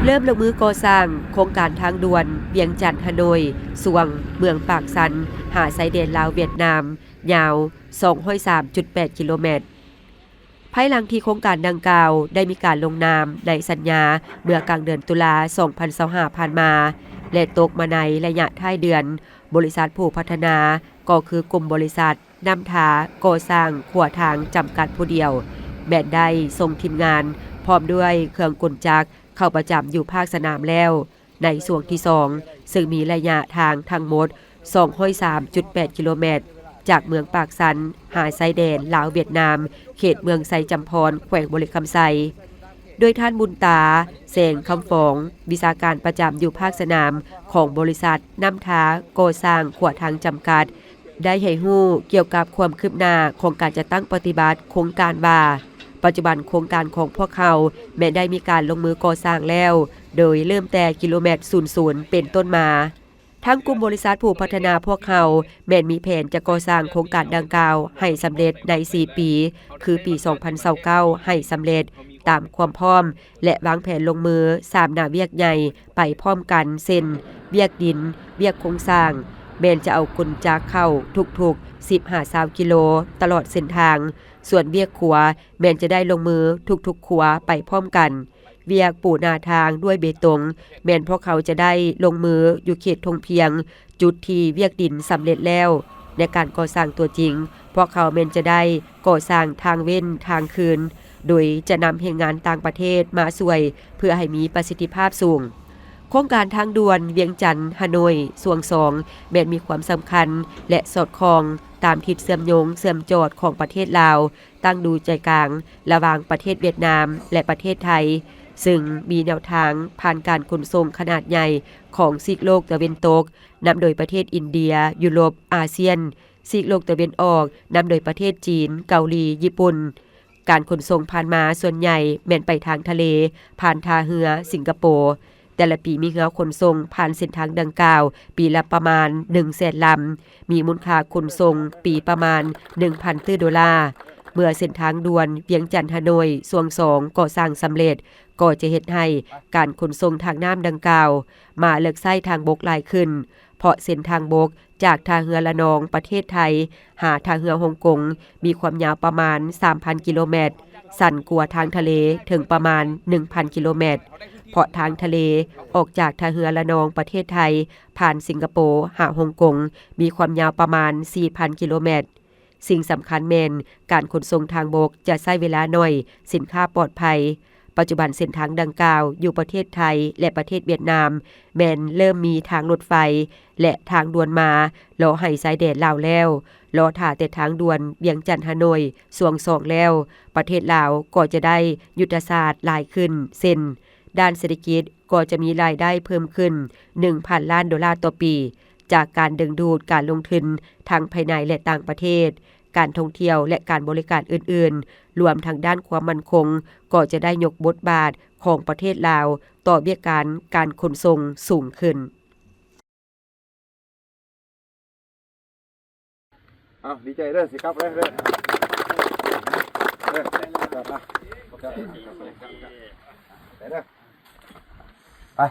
ເລີ່ມລົງມືກໍ່ສ້າງໂຄງການທາງດ່ວນວຽງຈັນ-ຮ່າໂນ້ຍ ຊ່ວງເມືອງປາກຊັນ ຫາຊາຍແດນລາວ-ຫວຽດນາມ ຍາວສອງຮ້ອຍສາມຈຸດແປດກິໂລແມັດ. ພາຍຫຼັງທີ່ໂຄງການດັ່ງກ່າວໄດ້ມີການລົງນາມໃນສັນຍາເມື່ອກາງເດືອນຕຸລາ ສອງພັນຊາວຫ້າ ຜ່ານມາ ແລະ ຕົກມາໃນໄລຍະທ້າຍເດືອນ, ບໍລິສັດຜູ້ພັດທະນາ ກໍຄືກຸ່ມບໍລິສັດ ນ້ຳທາກໍ່ສ້າງຂົວທາງຈຳກັດຜູ້ດຽວ ແມ່ນໄດ້ສົ່ງທີມງານພ້ອມດ້ວຍເຄື່ອງກົນຈັກເຂົ້າປະຈຳຢູ່ພາກສະໜາມແລ້ວ ໃນຊ່ວງທີສອງ ເຊິ່ງມີໄລຍະທາງທັງໝົດສອງຮ້ອຍສາມຈຸດແປດກິໂລແມັດ ຈາກເມືອງປາກຊັນຫາຊາຍແດນລາວ-ຫວຽດນາມ ເຂດເມືອງໄຊຈຳພອນ ແຂວງບໍລິຄຳໄຊ. ໂດຍທ່ານ ບຸນຕາ ແສງຄຳຟອງ ວິຊາການປະຈຳຢູ່ພາກສະໜາມຂອງບໍລິສັດນ້ຳທາກໍ່ສ້າງຂົວທາງຈຳກັດ ໄດ້ໃຫ້ຮູ້ກ່ຽວກັບຄວາມຄືບໜ້າຂອງການຈັດຕັ້ງປະຕິບັດໂຄງການວ່າ, ປັດຈຸບັນໂຄງການຂອງພວກເຮົາແມ່ນໄດ້ມີການລົງມືກໍ່ສ້າງແລ້ວ ໂດຍເລີ່ມແຕ່ກິໂລແມັດສູນສູນເປັນຕົ້ນມາ. ທາງກຸ່ມບໍລິສັດຜູ້ພັດທະນາພວກເຮົາແມ່ນມີແຜນຈະກໍ່ສ້າງໂຄງການດັ່ງກ່າວໃຫ້ສຳເລັດໃນສີ່ປີ ຄືປີສອງພັນຊາວເກົ້າໃຫ້ສຳເລັດຕາມຄວາມພ້ອມ ແລະ ວາງແຜນລົງມືສາມໜ້າວຽກໃຫຍ່ໄປພ້ອມກັນ ເຊັ່ນ ວຽກດິນ, ວຽກໂຄງສ້າງ ແມ່ນຈະເອົາກົນຈັກເຂົ້າທຸກໆສິບຫາຊາວກິໂລຕະຫຼອດເສັ້ນທາງ, ສ່ວນວຽກຂົວແມ່ນຈະໄດ້ລົງມືທຸກໆຂົວໄປພ້ອມກັນ. ວຽກປູໜ້າທາງດ້ວຍເບຕົງ ແມ່ນພວກເຮົາຈະໄດ້ລົງມືຢູ່ເຂດທົ່ງພຽງ ຈຸດທີ່ວຽກດິນສຳເລັດແລ້ວ. ໃນການກໍ່ສ້າງຕົວຈິງ, ພວກເຮົາແມ່ນຈະໄດ້ກໍ່ສ້າງທາງເວັ້ນທາງຄືນ, ໂດຍຈະນຳແຮງງານຕ່າງປະເທດມາຊ່ວຍ ເພື່ອໃຫ້ມີປະສິດທິພາບສູງ. ໂຄງການທາງດ່ວນວຽງຈັນ-ຮ່າໂນ້ຍ ຊ່ວງສອງ ແມ່ນມີຄວາມສຳຄັນ ແລະ ສອດຄ່ອງຕາມທິດເຊື່ອມໂຍງເຊື່ອມຈອດຂອງປະເທດລາວ ຕັ້ງຢູ່ໃຈກາງລະຫວ່າງປະເທດຫວຽດນາມ ແລະ ປະເທດໄທ, ເຊິ່ງມີແນວທາງຜ່ານການຂົນສົ່ງຂະໜາດໃຫຍ່ຂອງຊີກໂລກຕາເວັນຕົກ ນຳໂດຍປະເທດອິນເດຍ, ຢູໂຣບ, ອາຊຽນ, ຊີກໂລກຕາເວັນອອກ ນຳໂດຍປະເທດຈີນ, ເກົາຫຼີ, ຍີ່ປຸ່ນ. ການຂົນສົ່ງຜ່ານມາສ່ວນໃຫຍ່ແມ່ນໄປທາງທະເລ ຜ່ານທ່າເຮືອສິງກະໂປ. ແຕ່ລະປີມີເຮືອຂົນສົ່ງຜ່ານເສັ້ນທາງດັ່ງກ່າວປີລະປະມານໜຶ່ງແສນລຳ, ມີມູນຄ່າຂົນສົ່ງປີປະມານໜຶ່ງພັນຕື້ໂດລາ. ເມື່ອເສັ້ນທາງດ່ວນວຽງຈັນ-ຮ່າໂນ້ຍ ຊ່ວງສອງ ກໍ່ສ້າງສຳເລັດ, ກໍຈະເຮັດໃຫ້ການຂົນສົ່ງທາງນ້ຳດັ່ງກ່າວມາເລືອກໃຊ້ທາງບົກຫຼາຍຂຶ້ນ, ເພາະເສັ້ນທາງບົກຈາກທ່າເຮືອລະນອງປະເທດໄທ ຫາທ່າເຮືອຮົງກົງ ມີຄວາມຍາວປະມານສາມພັນກິໂລແມັດ, ສັ້ນກວ່າທາງທະເລເຖິງປະມານໜຶ່ງພັນກິໂລແມັດ, ເພາະທາງທະເລອອກຈາກທ່າເຮືອລະນອງປະເທດໄທ ຜ່ານສິງກະໂປຫາຮົງກົງ ມີຄວາມຍາວປະມານສີ່ພັນກິໂລແມັດ. ສິ່ງສຳຄັນແມ່ນການຂົນສົ່ງທາງບົກຈະໃຊ້ເວລາໜ້ອຍ, ສິນຄ້າປອດໄພ. ປັດຈຸບັນເສັ້ນທາງດັ່ງກ່າວຢູ່ປະເທດໄທ ແລະ ປະເທດຫວຽດນາມ ແມ່ນເລີ່ມມີທາງລົດໄຟ ແລະ ທາງດ່ວນມາລໍໃຫ້ຊາຍແດນລາວແລ້ວ. ລໍຖ້າແຕ່ທາງດ່ວນວຽງຈັນ-ຮ່າໂນ້ຍ ຊ່ວງສອງແລ້ວ, ປະເທດລາວກໍຈະໄດ້ຍຸດທະສາດຫຼາຍຂຶ້ນ ເຊັ່ນ ດ້ານເສດຖະກິດກໍຈະມີລາຍໄດ້ເພີ່ມຂຶ້ນໜຶ່ງພັນລ້ານໂດລາຕໍ່ປີ ຈາກການດຶງດູດການລົງທຶນທັງພາຍໃນ ແລະ ຕ່າງປະເທດ, ການທ່ອງທ່ຽວ ແລະ ການບໍລິການອື່ນໆ, ລວມທັງດ້ານຄວາມໝັ້ນຄົງ ກໍຈະໄດ້ຍົກບົດບາດຂອງປະເທດລາວຕໍ່ວຽກການການຂົນສົ່ງສູງຂຶ້ນ. ເອົາ ດີໃຈເດີ ຊິກັບເລີຍເດີ ເດີ ໄປເດີ ໄປ.